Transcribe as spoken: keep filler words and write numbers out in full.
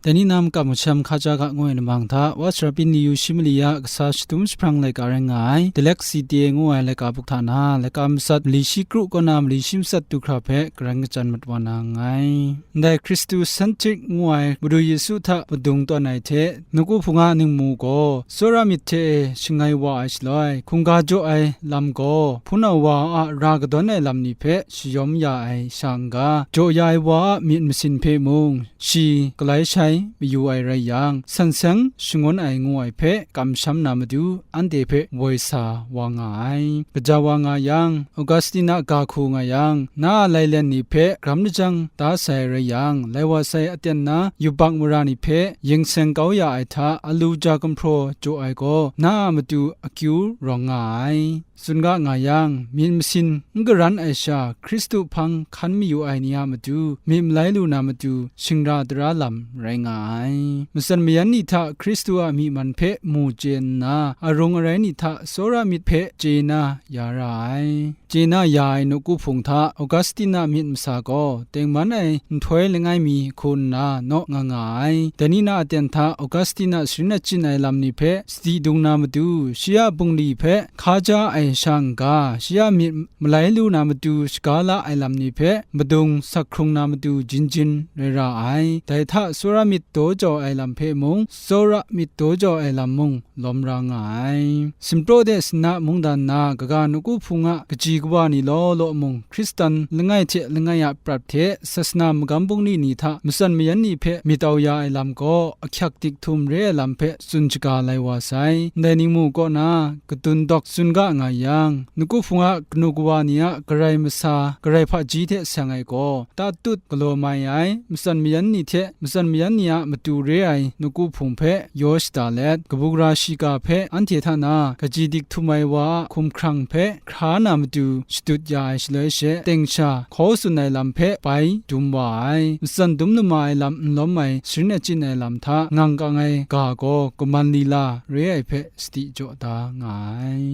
Dai ni na makam masham hkaja ga ngu ai lamang hta, Wa Sara Pyi Ni Yu Shi Mali ya kasa shadum jahprang laika rai nga ai, Dalek Site ngu ai laika buk hta na, laika matsat mali shi kru kaw na mali shi matsat du hkra hpe karan kachyan mat wa na nngai. Ndai Christocentric ngu ai Madu Yesu hta madung tawn ai hte, nawku hpung a ningmu gaw, tsawra myit hte e shangai wa ai shaloi, hkungga jaw ai lam gaw, hpunau wa a ra kadawn ai lam ni hpe shayawm ya ai sha n-ga, jaw ya ai wa a myit masin hpe mung, shi galai shai mayu ai rai yang, san seng shangun ai ngu ai hpe kamsham na matu, anhte hpe woi sa wa nga ai. Gaja wa nga yang, Augustine a ga hku nga yang, na a lailen ni hpe gram lajang da sai rai yang, lai wa sai aten na yubak mara ni hpe yin seng kau ya ai hta alu ja gumhpraw jaw ai gaw, na a matu akyu rawng nga ai. Tsun ga nga yang, myit masin n garan ai sha, Hkristu hpang hkan mayu ai ni a matu, myit malai lu na matu, shingra dara lam rai nga ai. Matsan mayan ni hta Hkristu a myi man hpe mu chye nna, arung arai ni hta tsawra myit hpe chye na ya ra ai. Chye na ya ai nawku hpung hta Augustine a myit masa gaw, tengman ai nhtoi langai mi hku nna naw nga nga ai. Dai ni na aten hta Augustine a sharin achyin ai lam ni hpe sadi dung na matu, shi a bungli hpe hkaja ai sha n-ga, shi a myit malai lu na matu shaga la ai lam ni hpe madung sak hkrung na matu jinjin rai ra ai. Dai hta tsawra myit daw jau ai lam hpe mung, tsawra myit daw jau ai lam mung lawm ra nga ai. Sinpraw de Sinna mungdan na kaga nawku hpung a kaji kawa ni law law mung, Hkristan langai hte langai a prat hte sasana magam bungli ni hta matsan mayan ni hpe myit tau ya ai lam gaw, ahkyak dik htum re ai lam hpe tsun shaga lai wa sai. Ndai ningmu kaw na kadun dawk tsun ga nga yang, nawku hpung a kanu kawa ni a garai masa, garai hpaji hte seng ai gaw, tatut galaw mai ai, matsan mayan ni hte matsan mayan ni a matu re ai nawku hpung hpe yaw shada let, kabu gara shiga hpe anhte hta na kaji dik htum ai wa a hkumhkrang hpe hkra na matu shadut ya ai shaloi she, teng sha hkaw tsun ai lam hpe bai dum wa ai, matsan dum lama ai lam n lawm ai sharin achyin ai lam hta ngang kang ai ga gaw kaman lila re ai hpe sadi jaw da nga ai.